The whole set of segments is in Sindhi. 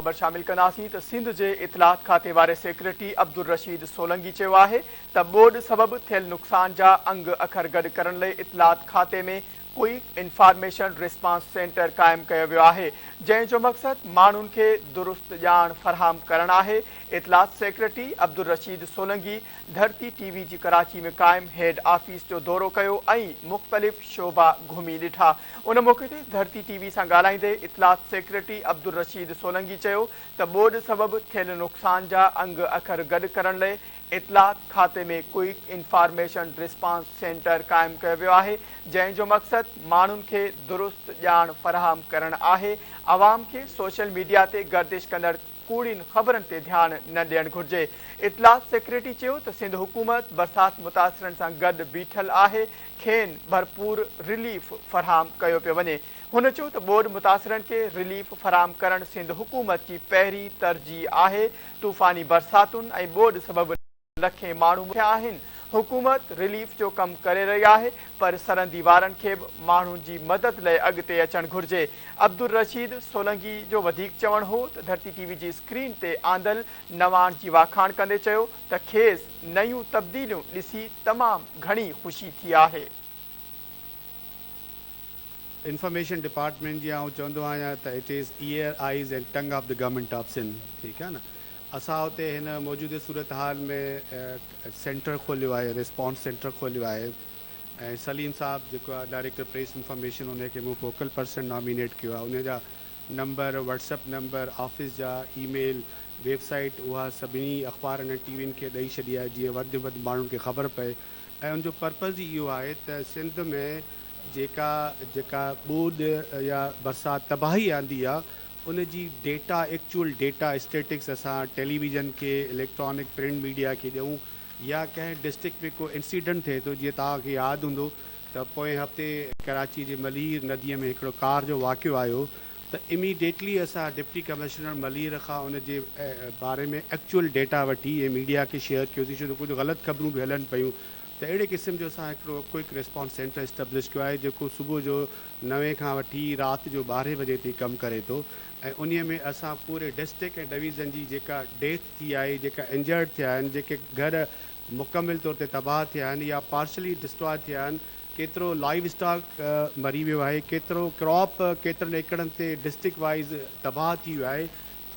خبر شامل ڪنداسين ته سنڌ جي اطلاعات کاتي واري سيڪريٽري عبدالرشيد سولنگي چيو آهي ته ٻوڏ سبب ٿيل نقصان جا انگ اکر گڏ ڪرڻ لئي اطلاعات کاتي ۾ ڪوئڪ انفارميشن رسپانس سينٽر قائم ڪيو ويو آهي جنهن جو مقصد ماڻهن کي درست ڄاڻ فراهم ڪرڻ آهي. اطلاعات سيڪريٽري عبدالرشيد سولنگي ڌرتي ٽي وي جي ڪراچي ۾ قائم هيڊ آفيس جو دورو ڪيو ۽ مختلف شعبا گهمي ڏٺا. ان موقعي تي ڌرتي ٽي وي سان ڳالهائيندي اطلاعات سيڪريٽري عبدالرشيد سولنگي چيو ته ٻوڏ سبب ٿيل نقصان جا انگ اکر گڏ ڪرڻ لئي اطلاعات کاتي ۾ ڪوئڪ انفارميشن رسپانس سينٽر قائم ڪيو ويو آهي جنهن جو مقصد ماڻهن کي درست ڄاڻ فراهم ڪرڻ آهي، عوام کي سوشل ميڊيا تي گردش ڪندڙ ڪوڙين خبرن تي ڌيان نه ڏيڻ گهرجي. اطلاعات سيڪريٽري چيو ته سنڌ حڪومت برسات متاثرن سان گڏ بيٺل آهي، کين ڀرپور رليف فراهم ڪيو پيو وڃي. هن چيو ته ٻوڏ متاثرن کي رليف فراهم ڪرڻ سنڌ حڪومت جي پهرين ترجيح آهي، طوفاني برساتن ۽ ٻوڏ سبب لکين ماڻهو ٿيا آهن، حڪومت رليف جو ڪم ڪري رهي آهي پر سرندي وارن کي به ماڻهن جي مدد لئي اڳتي اچڻ گهرجي. عبدالرشيد سولنگي جو وڌيڪ چوڻ هو ته ڌرتي ٽي وي جي اسڪرين تي آندل نواڻ جي واکاڻ ڪندي چيو ته کيس نيون تبديليون ڏسي تمام گهڻي خوشي ٿي آهي. انفارميشن ڊپارٽمينٽ جي آئون چوندو آهيان ته it is ear, eyes and tongue of the government of Sindh ٺيڪ آهي نه اسان اتي هن موجوده صورتحال ۾ سينٽر کوليو آهي ريسپانس سينٽر کوليو آهي ۽ سليم صاحب جيڪو آهي ڊائريڪٽر پريس انفارميشن ان کي مون فوڪل پرسن نامينيٽ ڪيو آهي ان جا number WhatsApp number office جا اي ميل ويب سائيٽ اها سڀني اخبارن ۽ ٽي وين کي ڏئي ڇڏي آهي جيئن وڌ ۾ وڌ ماڻهن کي خبر پئي ۽ ان جو پرپز ئي اهو آهي ته سنڌ ۾ جيڪا جيڪا ٻوڏ يا برسات تباهي آندي آ ان جي ڊيٽا ايڪچوئل ڊيٽا اسٽيٽڪس اسان ٽيليويزن کي اليڪٽرانڪ پرنٽ ميڊيا کي ڏيون يا ڪنهن ڊسٽرڪٽ ۾ ڪو انسيڊنٽ ٿئي ٿو جيئن توهان کي ياد هوندو ته پوئين هفتي ڪراچي جي ملير ندي ۾ هڪڙو ڪار جو واقعو آيو ته اميڊيٽلي اسان ڊپٽي ڪمشنر ملير کان ان جي باري ۾ ايڪچوئل ڊيٽا وٺي ۽ ميڊيا کي شيئر ڪيوسين ڇو ته ڪجهه غلط خبرون به هلن پيون ته اهڙي قسم جو اسان هڪڙو ڪوئڪ ريسپانس سينٽر اسٽيبلش ڪيو آهي جيڪو صبح جو نوين کان وٺي رات جو ٻارهين بجي تائين ڪم ڪري ٿو ۽ انهي ۾ اسان پوري ڊسٽرڪٽ ۽ ڊويزن جي جيڪا ڊيٿ ٿي آهي جيڪا انجرڊ ٿيا آهن جيڪي گهر مڪمل طور تي تباهه ٿيا آهن يا پارشلي ڊسٽراء ٿيا آهن ڪيترو لائيو اسٽاڪ مري ويو آهي، ڪيترو ڪراپ ڪيترن ايڪڙن تي ڊسٽرڪٽ وائيز تباهه ٿي ويو آهي،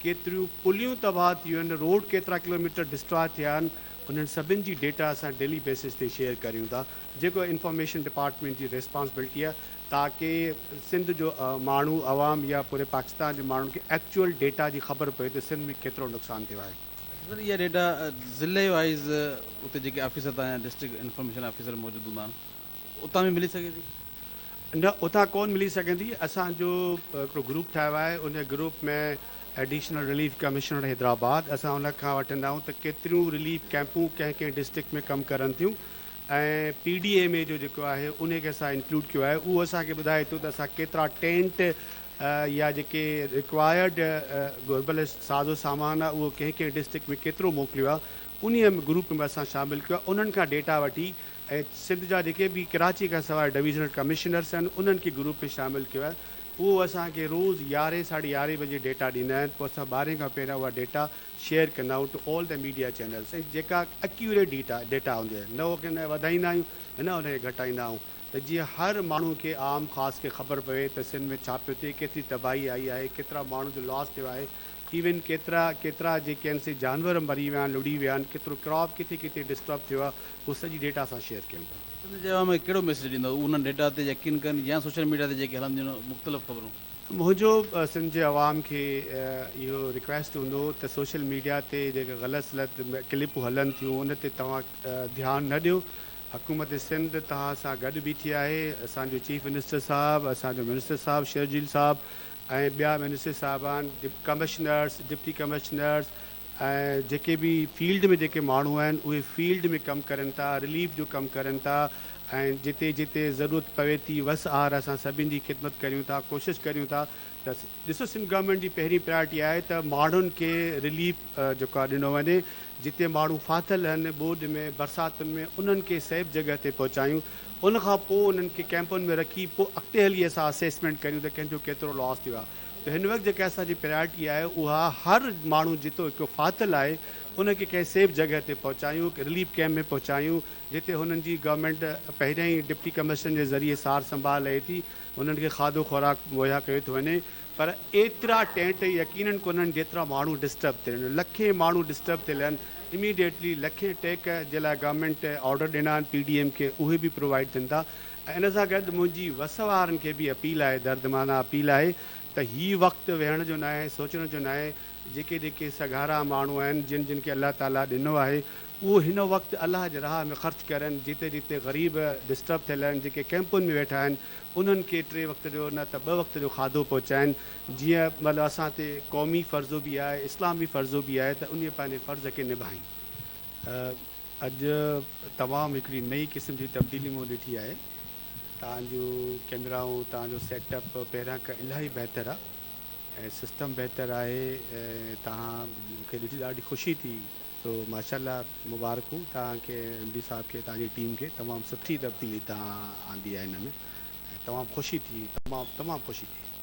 ڪيتريون پليون تباهه ٿي ويون آهن، روڊ ڪيترا ڪلوميٽر ڊسٽراء ٿيا آهن، انهن سڀن جي ڊيٽا اسان ڊيلي بيسس تي شيئر ڪريون ٿا، جيڪو انفارميشن ڊپارٽمينٽ جي ريسپانسبلٽي آهي تاڪه سنڌ جو ماڻهو، عوام يا پوري پاڪستان جي ماڻهن کي ايڪچوئل ڊيٽا جي خبر پوي ته سنڌ ۾ ڪيترو نقصان ٿيو آهي. اڇا سر اها ڊيٽا ضلعي وائيز اتي جيڪي آفيسر تان يا ڊسٽرڪٽ انفارميشن آفيسر موجود هوندا آهن اتان به ملي سگهي ٿي؟ نه اتان ڪون ملي سگهندي اسان جو هڪڙو گروپ ٺاهيو آهي ان group ۾ additional relief commissioner Hyderabad اسان ان کان وٺندا آهيون ته ڪيتريون رليف ڪيمپون ڪنهن ڪنهن ڊسٽرڪٽ ۾ ڪم ڪرن ٿيون ۽ پي ڊي ايم اي جو جيڪو آهي ان کي اسان انڪلوڊ ڪيو آهي اهو اسان کي ٻڌائي ٿو ته اسان ڪيترا ٽينٽ يا جيڪي رڪوائرڊ گهربل ساز و سامان آهي اهو ڪنهن ڪنهن ڊسٽرڪٽ ۾ ڪيترو موڪليو آهي انهي گروپ ۾ اسان شامل ڪيو آهي انهن کان ڊيٽا وٺي ۽ سنڌ جا جيڪي به ڪراچي کان سواء ڊويزنل ڪمشنرس آهن انهن کي گروپ ۾ شامل ڪيو آهي اهو اسان کي روز يارهين ساڍي يارهين بجي ڊيٽا ڏيندا آهن پوء اسان ٻارهين کان پهريان اها ڊيٽا شيئر ڪندا آهيون to all the media channels ۽ جيڪا اڪيوريٽ ڊيٽا ڊيٽا هوندي آهي نه ان کي وڌائيندا آهيون ۽ نه ان کي گهٽائيندا آهيون ته جيئن هر ماڻهو کي عام خاص کي خبر پوي ته سنڌ ۾ ڇا پيو ٿئي، ڪيتري تباهي آئي آهي، ڪيترا ماڻهن جو لاس ٿيو آهي، ايون ڪيترا ڪيترا جيڪي آهن سي جانور مري ويا آهن، لڙهي ويا آهن، ڪيترو ڪراپ ڪٿي ڪٿي ڊسٽرب ٿيو آهي، اهو سڄي ڊيٽا اسان شيئر ڪيون ٿا. سنڌ جي عوام کي ڪهڙو ميسيج ڏيندؤ، هو انهن ڊيٽا تي يقين ڪن يا سوشل ميڊيا تي جيڪي هلن ٿيون مختلف خبرون؟ منهنجو سنڌ جي عوام کي اهو رڪويسٽ هوندو ته سوشل ميڊيا تي جيڪي غلط سلط ڪلپون هلن ٿيون ان تي توهان ڌيان نه ڏيو، حڪومت سنڌ توهان سان گڏ بيٺي آهي، اسان جو چيف منسٽر صاحب، اسان جو منسٽر صاحب شرجيل صاحب ۽ ٻيا منسٽر صاحبان، ڪمشنرس، ڊپٽي ڪمشنرس ۽ جيڪي به فيلڊ ۾ جيڪي ماڻهو آهن اهي فيلڊ ۾ ڪم ڪرن ٿا، رليف جو ڪم ڪرن ٿا ۽ جتي جتي ضرورت پوي ٿي وس آهر اسان سڀني جي خدمت ڪريون ٿا، ڪوشش ڪريون ٿا ته ڏسو سنڌ گورنمينٽ جي پهرين پرائرٽي آهي ته ماڻهن کي رليف جيڪو آهي ڏنو وڃي، جتي ماڻهو ڦاٿل آهن ٻوڏ ۾ برساتن ۾ انهن کي سيف جڳهه تي پهچايون ان کان پوء انهن کي ڪئمپن ۾ رکي پوء اڳتي هلي اسان اسيسمينٽ ڪريون ته ڪنهن جو ڪيترو لاس ٿيو آهي ته هن وقت جيڪا اسان جي پرائرٽي آهي اها هر ماڻهو جتو هڪ ڦاٿل آهي ان کي ڪنهن سيف جڳهه تي پهچايون، رليف ڪيمپ ۾ پهچايون جتي هنن جي گورنمينٽ پهريان ئي ڊپٽي ڪمشنر جي ذريعي سار سنڀال لهي ٿي، هنن کي کاڌو خوراڪ مهيا ڪيو ٿو وڃي پر ايترا ٽينٽ يقينن ڪونهن جيترا ماڻهو ڊسٽرب ٿيل آهن، لکين ماڻهو ڊسٽرب ٿيل آهن، اميڊيٽلي لکين ٽيڪ جي لاء گورنمينٽ آرڊر ڏنا آهن پي ڊي ايم کي اهي به پرووائيڊ ٿين ٿا ۽ ان سان گڏ منهنجي وس وارن کي به اپيل آهي دردمانه اپيل آهي ته هي وقت ويهڻ جو ناهي سوچڻ جو ناهي جيڪي جيڪي سگهارا ماڻهو آهن جن جن کي الله تعاليٰ ڏنو آهي اهو هن وقت الله جي راهه ۾ خرچ ڪرن جتي جتي غريب ڊسٽرب ٿيل آهن جيڪي ڪئمپن ۾ ويٺا آهن انهن کي ٽي وقت جو نه ته ٻه وقت جو کاڌو پهچائن جيئن مطلب اسان تي قومي فرضو به آهي اسلامي فرضو به آهي ته انهي پنهنجي فرض کي نڀائين. اڄ تمام هڪڙي نئين قسم جي تبديلي مون ڏٺي آهي توهان جون ڪيمرائون توهان جو سيٽ اپ پهريان کان الاهي بهتر آهي ۽ سسٽم بهتر آهي ۽ توهان مون کي ڏٺي ڏاڍي خوشي ٿي سو ماشاء الله مبارڪون توهان کي ايم ڊي صاحب کي توهان جي ٽيم کي تمام سٺي تبديلي توهان آندي آهي هن ۾ ۽ تمام خوشي ٿي تمام تمام خوشي ٿي.